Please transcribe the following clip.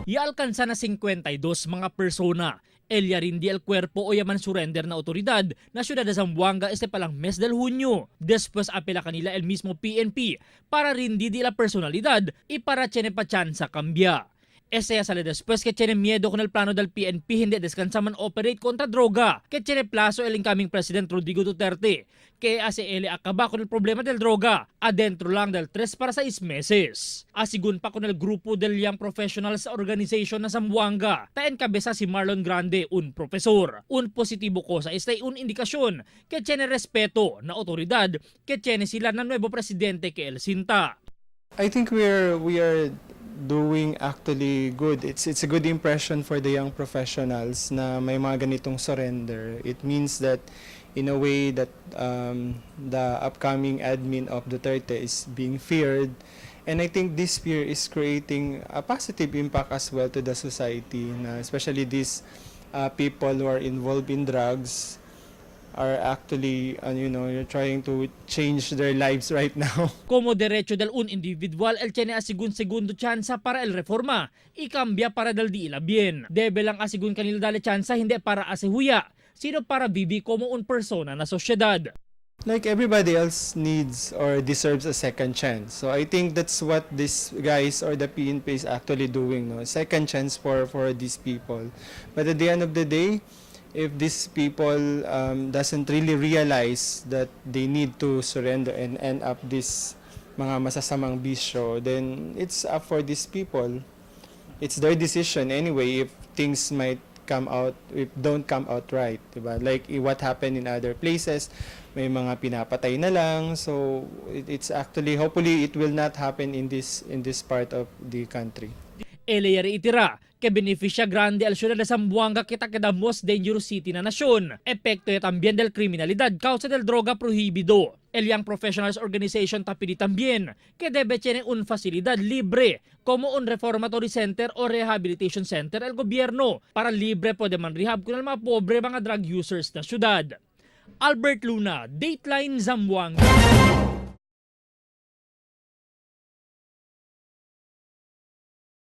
Ya alcanza na 52 mga persona. El ya rindi el cuerpo o yaman surrender na otoridad na siyudad de Zamboanga este palang mes del Junio. Después apela kanila el mismo PNP para rindi di la personalidad y para tiene pa chance cambia. Ese ya sale después que tiene miedo con el plano del PNP hindi descansa man operate contra droga, que tiene plazo el incoming President Rodrigo Duterte, que hace ele acaba con el problema del droga, adentro lang del 3 para 6 meses. Asigun pa con el grupo del Young Professionals Organization na Zamboanga, ta encabeza si Marlon Grande, un profesor. Un positibo cosa esta un indikasyon que tiene respeto na otoridad que tiene sila na nuevo presidente que el sinta. I think we are doing actually good. It's a good impression for the young professionals na may mga ganitong surrender. It means that in a way that the upcoming admin of Duterte is being feared. And I think this fear is creating a positive impact as well to the society, na especially these people who are involved in drugs are actually, you're trying to change their lives right now. Como derecho del un individual, el tiene asigun segundo chansa para el reforma y cambia para del di ila bien. Debe lang asigun kanila dale chansa hindi para asehuya, sino para vivi como un persona na sosyedad. Like everybody else needs or deserves a second chance. So I think that's what these guys or the PNP is actually doing, no? Second chance for these people. But at the end of the day, if these people doesn't really realize that they need to surrender and end up this mga masasamang bisyo, then it's up for these people. It's their decision anyway if things might come out, if don't come out right, diba? Like what happened in other places, may mga pinapatay na lang. So it's actually, hopefully it will not happen in this part of the country. Ele itira que beneficia grande al ciudad de Zamboanga que queda most dangerous city na nasyon. Epekto ya también del criminalidad causa del droga prohibido. El Young Professionals Organization tapidi también que debe tener un facilidad libre como un reformatory center o rehabilitation center el gobierno para libre puede man rehab con el mga pobre mga drug users na syudad. Albert Luna, Dateline Zamboanga.